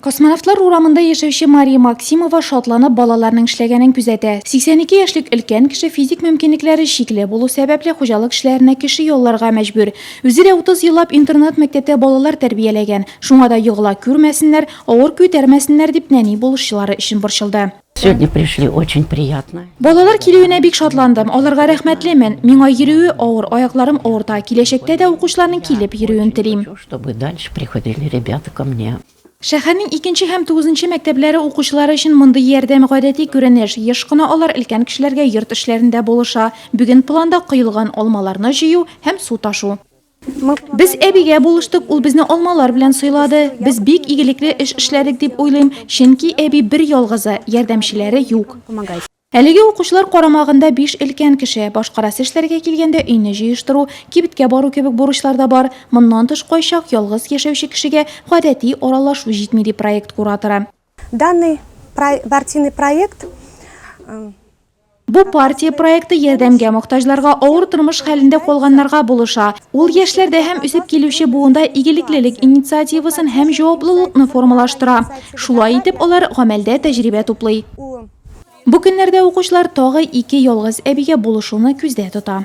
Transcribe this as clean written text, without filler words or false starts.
Космонавтлар урамында яшәүче Мария Максимова шатланып балаларның эшләгәнен күзәтә. 82 яшьлек өлкән кеше физик мөмкинлекләре чикле булу сәбәпле хуҗалык эшләренә кеше ялларга мәҗбүр. Үзе дә 30 еллап интернат-мәктәптә балалар тәрбияләгән. Шуңа да егыла күрмәсеннәр, авыр күтәрмәсеннәр дип нәни булышчылары өчен борчылды. Сегодня пришли, очень приятно. Балалар килүенә бик шатландым, аларга рәхмәтлемен. Миңа йөрүе авыр, аякларым авырта. Киләчәктә дә укучыларның килеп йөрүен телим. Хочу, чтобы дальше приходили ребята ко мне. Шәһәрнең икенче һәм тугызынчы мәктәпләре укучылары өчен мондый ярдәм гадәти күренеш. Еш кына алар өлкән кешеләргә йорт эшләрендә булыша. Бүген планда коелган алмаларны җыю һәм су ташу. Без әбигә булыштык, ул безне алмалар белән сыйлады. Без бик игелекле эш эшләдек дип уйлыйм, чөнки әби бер ялгызы, ярдәмчеләре юк. Әлеге укучылар карамагында биш өлкән кеше. Башкарасы эшләргә килгәндә, өйне җыештыру, кибеткә бару кебек бурычлар да бар. Моннан тыш, кайчак ялгыз яшәүче кешегә гадәти аралашу җитми, ди проект кураторы. Данный партийный проект Бу партия проекты ярдәмгә мохтаҗларга, авыр тормыш хәлендә калганнарга булыша. Ул яшьләрдә һәм үсеп килүче буында игелеклелек инициативасын һәм җаваплылыкны формалаштыра. Шулай итеп, алар гамәлдә тәҗрибә туплый. Бу көннәрдә укучылар тагы ике ялгыз әбигә булышуны күздә тота.